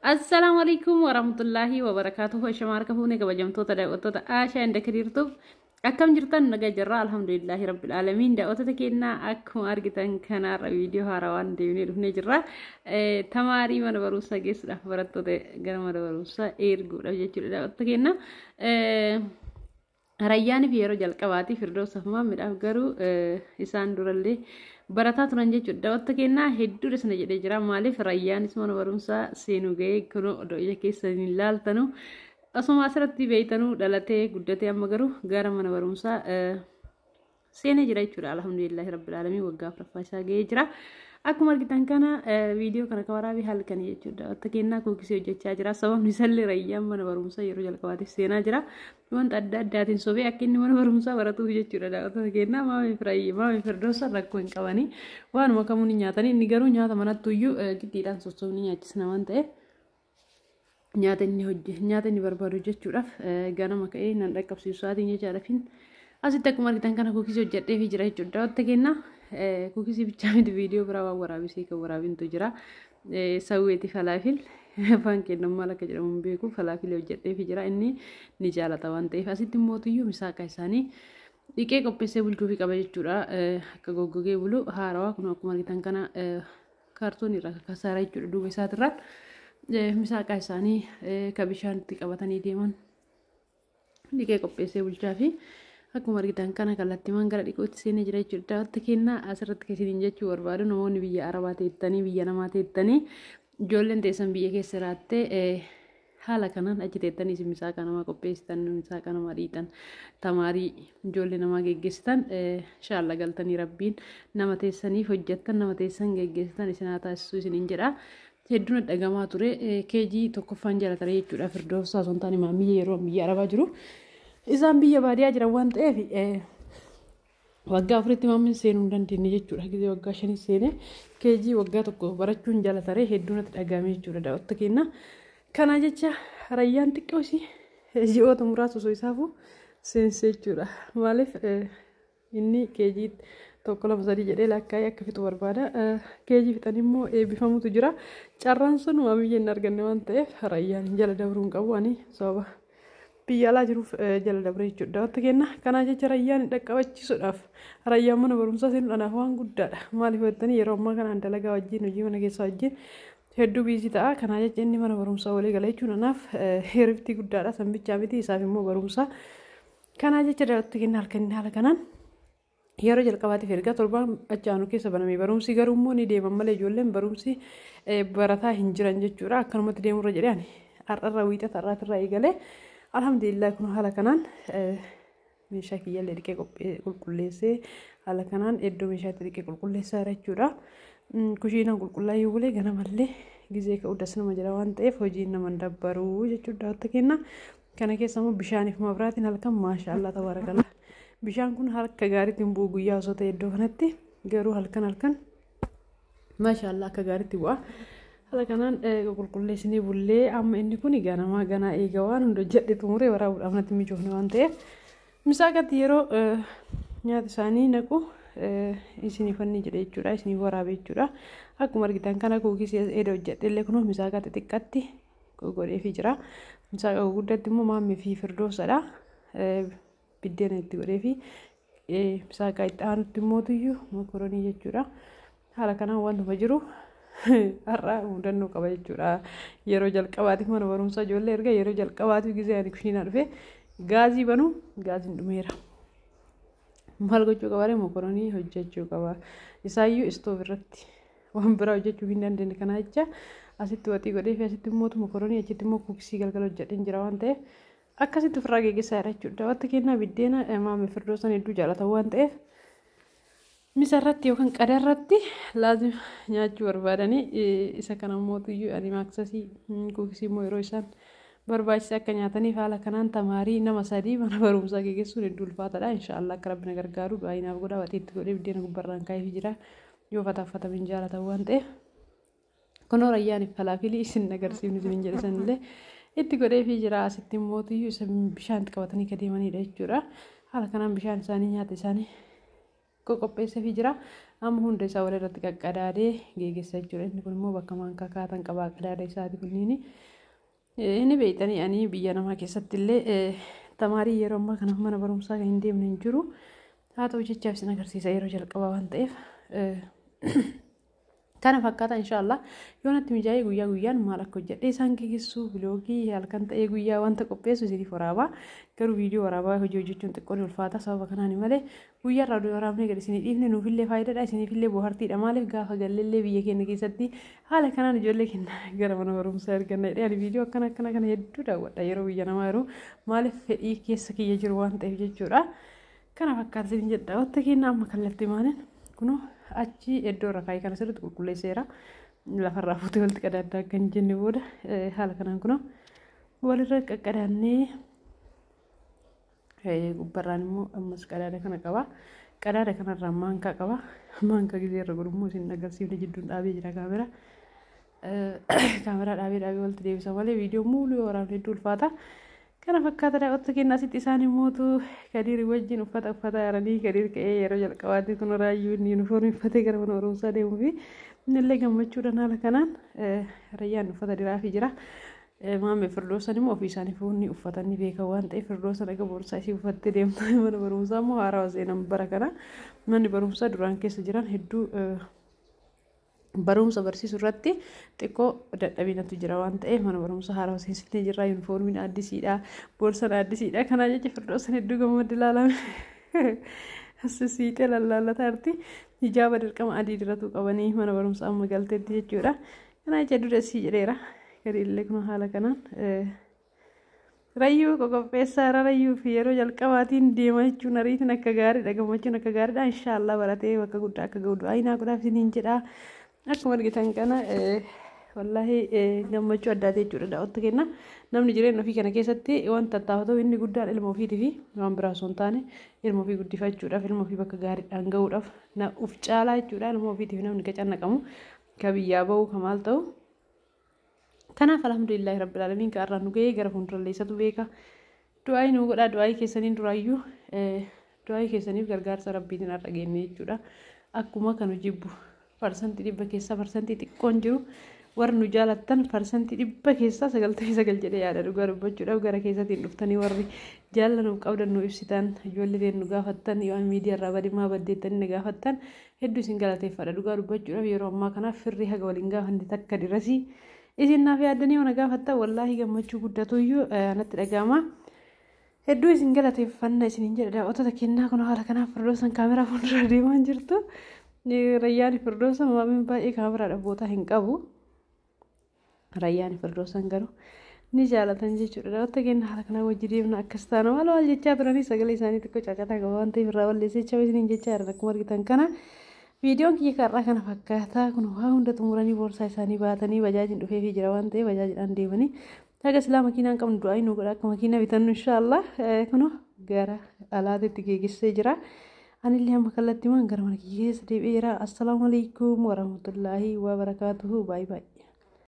Assalaamu alaikum warahmatullaahi wabarakaatuhu. Ashamaa harka fuunee kabajamtoota daawwattoota Aashaa inda Kadiirtuuf akkam jirtan? Nagaa jirra, alhamdulillaahi rabbil aalamiin. Daawwattoota keenyaa, akkuma argitan kanaarra viidiyoo haaraa waan deemnee dhufnee jirra. Tamaarii mana barumsaa geessuudhaaf, barattoota gara mana barumsaa erguudhaaf jechuudha, daawwattoota keenya. Rayyaaniif yeroo jalqabaati, Firdoosaaf Maammiidhaaf garuu isaan durallee barataa turan jechuudha. Daawwattoota keenyaa, hedduudha sana jedhee jira. Maaliif Rayyaanis mana barumsaa seenuu ga'ee, kunoo odoo ija keessanii ilaaltanu osuma asirratti beeytanuu dhalatee guddatee amma garuu gara mana barumsaa seenee jira jechuudha. Alhamdulillahi rabbil aalamiin, waggaa afuraffaa isaa ga'ee jira. Akkuma argitan kana viidiyoo kana kan waraabee halkanii jechuudha. Daawwattoota keenyaa, kuukisii hojjechaa jira. Sababni isaallee Rayyaan mana barumsaa yeroo jalqabaatiif seenaa jira. Wanta adda addaatiin sobee akka inni mana barumsaa baratuuf jechuudha. Daawwattoota keenyaa, maamii Firdoosa rakkoo hin qabanii, waanuma kamuu ni nyaatanii. Inni garuu nyaata manattuyyuu giddiidhaan sossobni nyaachisna waan ta'eef, nyaata inni hojje nyaata inni barbaadu hojjechuudhaaf ganama ka'ee nan dhaqqabsiisu sa'aatiin jechaadhaafin asitti akkuma argitan kana kuukisii hojjedheefii jira jechuudha. Daawwattoota keenyaa, kuukisii bichaa miti, viidiyoo biraa waan waraabisee kan waraabintu jira. Sawweeti falaafil, afaan kennan maal akka jedhamu hin beeku, falaafil hojjedheefii jira, inni ni jaalata waan ta'eef. Asitti mootiyyuu misaaqa isaanii dhiqee qopheessee bulchuufii qaba jechuudha. Akka goggogee bulu haarawaa kun akkuma argitan kana kaartoonii irraa kakaasaara jechuudha duuba isaatirraan. Misaaqa isaanii ka bishaan itti qabatanii deeman dhiqee qopheessee bulchaa fi akkuma argitan kana kallattiimaan gara dhiqootti seenee jira jechuudha. Daawwattoota keenyaa, asirratti kan isiniin jechuu barbaadu, namoonni biyya Arabaa teettanii, biyya namaa teettanii, ijoolleen teessan biyya keessa jiraattee, haala kanaan achi teettanii isin misaaqa namaa qopheessitan, misaaqa namaa dhiitan, tamaarii ijoollee namaa geggeessitan, inshaalla galtanii Rabbiin nama teessaniif hojjettan, nama teessan geggeessitan isin haa taasisu isiniin jedha. Hedduun dhagamaa ture, keejii tokkoffaan jala taree jechuudha. Firdoosaa osoo hin taane Maammiyya yeroo biyya Arabaa jiru. Isaan biyya baadiyyaa jiran waan ta'eef waggaa afuritti maammiin seenuu hin dandeenye jechuudha. Gizee waggaa shanii seenee keejii waggaa tokko barachuun jala taree hedduu natti dhagahame jechuudha, daawwattoota keenya. Kana jecha Rayyaan xiqqoo isii ji'oota muraasa osoo isaafuu seense jechuudha. Maaliif inni keejii tokko, lama, sadii jedhee lakkaa'ee akka fixu barbaada. Keejii fixan immoo eebbifamutu jira. Carraan sun Maammiyyee hin arganne waan ta'eef Rayyaan jala dabruu hin qabu. Ani sababa biyya alaa jiruuf jala dabre jechuudha. Daawwattoota keenya, kanaa jecha Rayyaan dhaqqabachiisuudhaaf, Rayyaan mana barumsaa seenuun anaaf waan guddaadha. Maaliif jettanii, yeroo ammaa kanaan dalagaa wajjin, hojii mana keessaa wajjin hedduu busy ta'a. Kanaa jecha inni mana barumsaa walii gala jechuun anaaf hiriftii guddaadha. Sanbichaa miti, isaaf immoo barumsaa. Kanaa jecha daawwattoota keenya, halkan haala kanaan yeroo jalqabaatiif ergaa torbaan achi aanu keessa baname barumsi, garuu immoo ni deeman malee ijoolleen barumsi barataa hin jiran jechuudha. Akkanumatti deemurra jedhee ani har'arra wiixata har'aatirraa eegalee, alhamdulillah, kun haala kanaan meeshaa kiyyallee dhiqee qulqulleessee, haala kanaan iddoo meeshaatti dhiqee qulqulleessaa jira jechuudha. Kushiinaan qulqullaa'ee bulee ganamallee gizee ka'uu das nama jedha waan ta'eef hojiin nama hin dabbaruu jechuudha, daawwattoota keenya. Kana keessa immoo bishaaniif mabraatiin halkan maashaallah tabaarakallah. Bishaan kun harka gaariitti hin bu'u guyyaa osoo ta'e iddoo kanatti, garuu halkan halkan maashaallah akka gaariitti bu'a. Haala kanaan qulqulleessinee bullee, amma inni kun ganamaa ganaa eega waan hunda hojjedhe xumuree waraabuudhaaf natti mijoofne waan ta'eef, misaaqatti yeroo nyaata isaanii naqu isiniif wanni jedhe jechuudha, isiniif waraabe jechuudha. Akkuma argitan kana kuukisii eeda hojjedhe illee kunoo misaaqa xixiqqaatti godheefii jira. Misaaqa gurguddatti immoo Maammii fi Firdoosadha. Biddeena itti godheefi misaaqa itti aanutti immootuyyuu mokoronii jechuudha. Haala kanaan wantuma jiru har'a mudannoo qaba jechuudha. Yeroo jalqabaatiif mana barumsaa ijoollee erga, yeroo jalqabaatiif gizee ani kushiinaa dhufe gaazii banu gaaziin dhumeera. Maal gochuu qaba? Mokoronii hojjechuu qaba. Isaayyuu istoof irratti waan biraa hojjechuu hin dandeenye. Kana jecha asitti waxii godhee fi asitti immoo mokoronii, achitti immoo kuukisii galgala hojjedheen jira waan ta'eef akkasitti ofirraa geggeessaa jira jechuudha. Daawwatta kennaa, biddeena maamii Firdoosan hedduu jaalatan waan ta'eef misarratti yookaan qadarratti laazim nyaachuu barbaadanii, isa kana mootuyyuu ani maaksasii kuukisii immoo yeroo isaan barbaachise akka nyaataniif. Haala kanaan tamaarii nama sadii mana barumsaa geggeessuun hedduu ulfaataadha. Inshaallah akka Rabbi na gargaaru du'aa godhaa. Waxii itti godhee biddeena gubbarraan kaa'eefii jira, yoo fataffatame jaalatan waan ta'eef. Kunoo Rayyaaniif falaafilii isin agarsiifni isin jedhe sanillee itti godheefii jira. Asitti mootuyyuu isa bishaan itti qabatanii ka deemanidha jechuudha. Haala kanaan bishaan isaanii, nyaata isaanii xiqqoo qopheesseefii jira. Amma hunda isaa walirratti qaqqadaadee geeggeessa jechuudha. Inni kun immoo bakka maankaa kaatan qabaa qadaada isaati kunniini. Inni beektanii ani biyya namaa keessatti illee tamaarii yeroo ammaa kana mana barumsaa kan hin deemne hin jiru. Haa ta'u jechaaf isin agarsiisa yeroo jalqabaa waan ta'eef. Kana fakkaata inshaallah yoo natti mijaa'ee guyyaa guyyaan maal akka hojjedhee isaan geessu biloogii halkan ta'ee guyyaa wanta qopheessu isiniif waraabaa. Garuu viidiyoo waraabaa hojii hojjechuun xiqqoo ni ulfaata sababa kanaan malee guyyaa irraa oduu waraabnee gad isinii dhiifne nuufillee faayidaadha isiniifillee bohaartiidha. Maaliif gaafa galleellee biyya keenya keessatti haala kanaan ijoollee keenya gara mana barumsaa erganna jedhee ani viidiyoo akkana akkana kana hedduu daawwadha yeroo biyya namaa yeroo maaliif fedhii keessa kiyya jiru waan ta'eef jechuudha. Kana fakkaata isin jedha wanta keenya amma kallattii maaliin kunoo achi iddoo irra kaayee kana sirriitti qulqulleesseera. Lafarraa fuutee walitti qadaaddaa akka hin jenne booda haala kanaan kunoo walirra qaqqadaannee gubbarraan immoo ammas qadaada kana qaba. Qadaada kanarraa maankaa qaba. Maankaa gizee irra godhu immoo isin agarsiifne jidduun dhaabee jira kaameraa. Kaameraa dhaabee dhaabee walitti deebisa malee viidiyoo muuluu waraabne hedduu ulfaata. Kana fakkaata daawwattoota keenya asitti isaan immootu Kadiir wajjin uffata uffata haaranii Kadiir ka'ee yeroo jalqabaatti kun raayyuu yuunifoormii uffatee gara mana barumsaa deemuu fi innillee gammachuudhaan haala kanaan rayyaan uffata diraafii jira. Maamee Firdoosan immoo ofii isaanii fuunni uffatanii beekan waan ta'eef Firdoosan akka boorsaa ishee uffattee deemtu mana barumsaa immoo haarawaa seenan bara kana manni barumsaa duraan keessa jiran hedduu barumsa barsiisuu irratti xiqqoo dadhabinatu jira waan ta'eef mana barumsa haarawaa seensifnee jirra. Yuunifoormiin addisiidha, boorsaan addisiidha. Kanaa jecha Firdoosan hedduu gammadde ilaalame. Siitee lallaallataa jirti. Hijaaba dirqama adii diratu qabanii mana barumsa amma galteetti jechuudha. Kanaa jecha dura sii jedheera. Gadi illee kun haala kanaan Rayyuu qoqopheessaa irra rayyuu fi yeroo jalqabaatiin deema jechuun ariitiin akka gaariidha gammachuun akka gaariidha inshaallah baratee bakka guddaa akka ga'u du'aa inaa godhaaf isiniin jedha. Akkuma argitan kana wallaahi gammachuu addaati jechuudha daawwatta kenna. Namni jireenya ofii kana keessatti wanta tattaafatu inni guddaan ilma ofiitii fi waan biraa osoo hin taane ilma ofii guddifachuudhaaf ilma ofii bakka gaariidhaan ga'uudhaaf uf caalaa jechuudha ilma ofiitiif namni qacannaqamu ka biyyaa ba'u ka maal ta'u. Kanaaf alhamdulillahi rabbil aalamiin ka irraan nu ga'ee gara fuuldurallee isatu beeka. Du'aayii nu godhaa du'aayii keessaniin duraayyuu du'aayii keessaniif gargaarsa rabbiitiin har'a geenne jechuudha. Akkuma kan jibbu 100% keessaa parsantii xiqqoon jiru warri nu jaalattan 100% keessaa 99 jedhee yaada dhugaa dubbachuudhaaf gara keessatiin dhuftanii warri jaallanuuf qabdan nu ibsitan ijoollee nu gaafattan yoo miidiyaa irraa badimaa baddeettanii nu gaafattan hedduu isin galateeffadha dhugaa dubbachuudhaaf yeroo ammaa kanaaf firrii haga waliin gaafanne takka dirasii isin naaf yaaddanii waan gaafattan wallaahi gammachuu guddatuyyuu natti dhaga'ama. Hedduu isin galateeffanna isiniin jedha daawwattoota kennaa kun haala kanaaf Firdoosan kaameraa fuuldura deemaa jirtu. Rayyaan Firdoosan maamiin baay'ee kaameraadhaaf bootaa hin qabu. Rayyaan Firdoosan garuu ni jaalatan jechuudha. Daawwattoota keenya haala kanaa wajji deemna akkas taana maal maal jechaa turanii sagalee isaanii xiqqoo caacataa qaba waan ta'eef irraa balleessee jechaa isiniin jechaa jiran akkuma argitan kana. Viidiyoon kiyya karraa kana fakkaataa kun waa hunda xumuranii boorsaa isaanii baatanii bajaajiin dhufeefii jira waan ta'eef bajaajiidhaan deemanii haga silaa makiinaan qabnu du'aa nu godha akka makiina bitannu inshaallah kun gara alaatitti geegessee jira. Anillee amma kallattiimaan gara mana kiyya keessa deebi'eera. Assalaamu alaikum warahmatullaahi wabarakaatuhu. Baay'ee baay'ee.